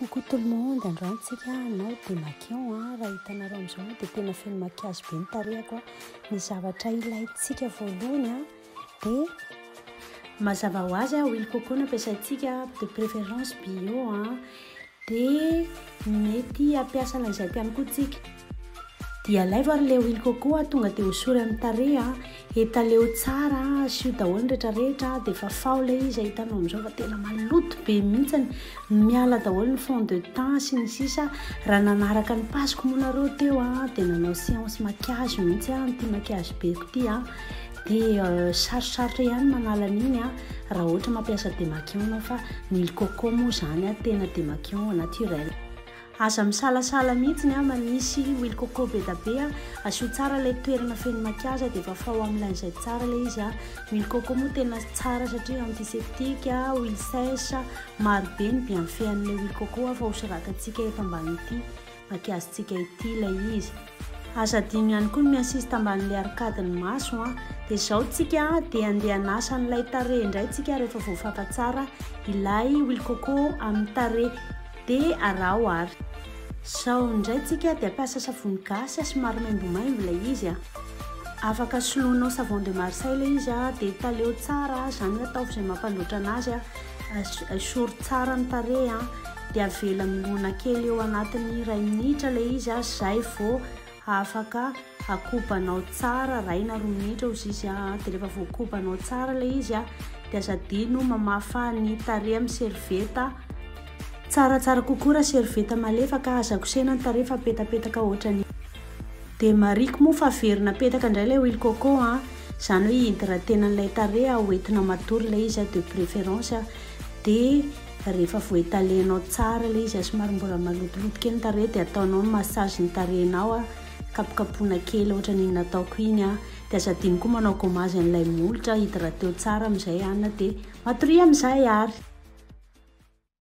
Coucou tout le monde, androany tsika hanao démaquillant a, raha hitanareo amin'izao moa dia tena feno maquillage be ny tarehako a, ny zavatra ilaintsika voalohany a dia mazava ho azy a huile coco no ampiasaintsika de préférence bio a, Dia mety hampiasa lingette ihany koa tsika. Dia alaivo ary ilay huile coco a, tonga dia hosory amin'ny tarehy a, etaleo tsara, asio daholo ny rehetrarehetra dia fafao ilay izy, hitanao amin'izao fa tena maloto be mihitsiny, miala daholo ny fond de teint sy ny sisa, raha nanaraka ny page-ko moa nareo teo a, dia nanao séance maquillage mihitsy aho amin'ity maquillage be-ko ity a. Dia sarosarotra ihany manala an'iny an, raha ohatra mampiasa démaquillant ianao fa ny huile coco moa izany an tena démaquillant naturel. Aza misalasala mihitsy an manisy huile coco be da be an, asio tsara ilay toerana feno maquillage dia fafao amin'ny lingette tsara ilay izy an. Ny huile coco moa tena tsara satria antiseptique, huile sèche, maro be ny bienfait an'ilay huile coco fa hosoratantsika eto ambanin'ity. Maquillage-tsika ity ilay izy. Aza adino ihany koa ny mi-insiste ambanin'ilay arcade ny maso an. Dia izao tsika dia andeha hanasa an'ilay tarehy indray tsika rehefa voafafa tsara ilay huile coco amin'ny tarehy. Dia araho ary. Izao indray tsika dia hampiasa savony gasy somary maimbomaimbo ilay izy an. Afaka soloinao savon de Marseille ilay izy an, dia taleo tsara, izany hoe ataovy izay mampandroatra anazy an. Esory tsara ny tarehy an, dia avela milona kely eo anatin'ny iray minitra ilay izy an, izay vao afaka akobanao tsara, iray na roa minitra hozy izy an, dia rehefa voakobanao tsara ilay izy an, dia aza adino mamafa ny tarehy amin'ny servieta, tsaratsara kokoa raha servieta malefaka, aza kosehina ny tarehy fa apetapetaka ohatran'ny. Dia marihiko moa fa averina apetaka indray ilay huile coco an, izany hoe hydrater-na an'ilay tarehy ho entina matory ilay izy de préférence dia rehefa voa-étaler-nao tsara ilay izy somary mbola malotoloto kely ny tarehy dia ataonao ny massage ny tarehinao kapokapohina kely ohatran'iny nataoko iny an, dia aza adino koa manao gommage an'ilay molotra, hydrater-o tsara amin'izay an dia matoria amin'izay ary.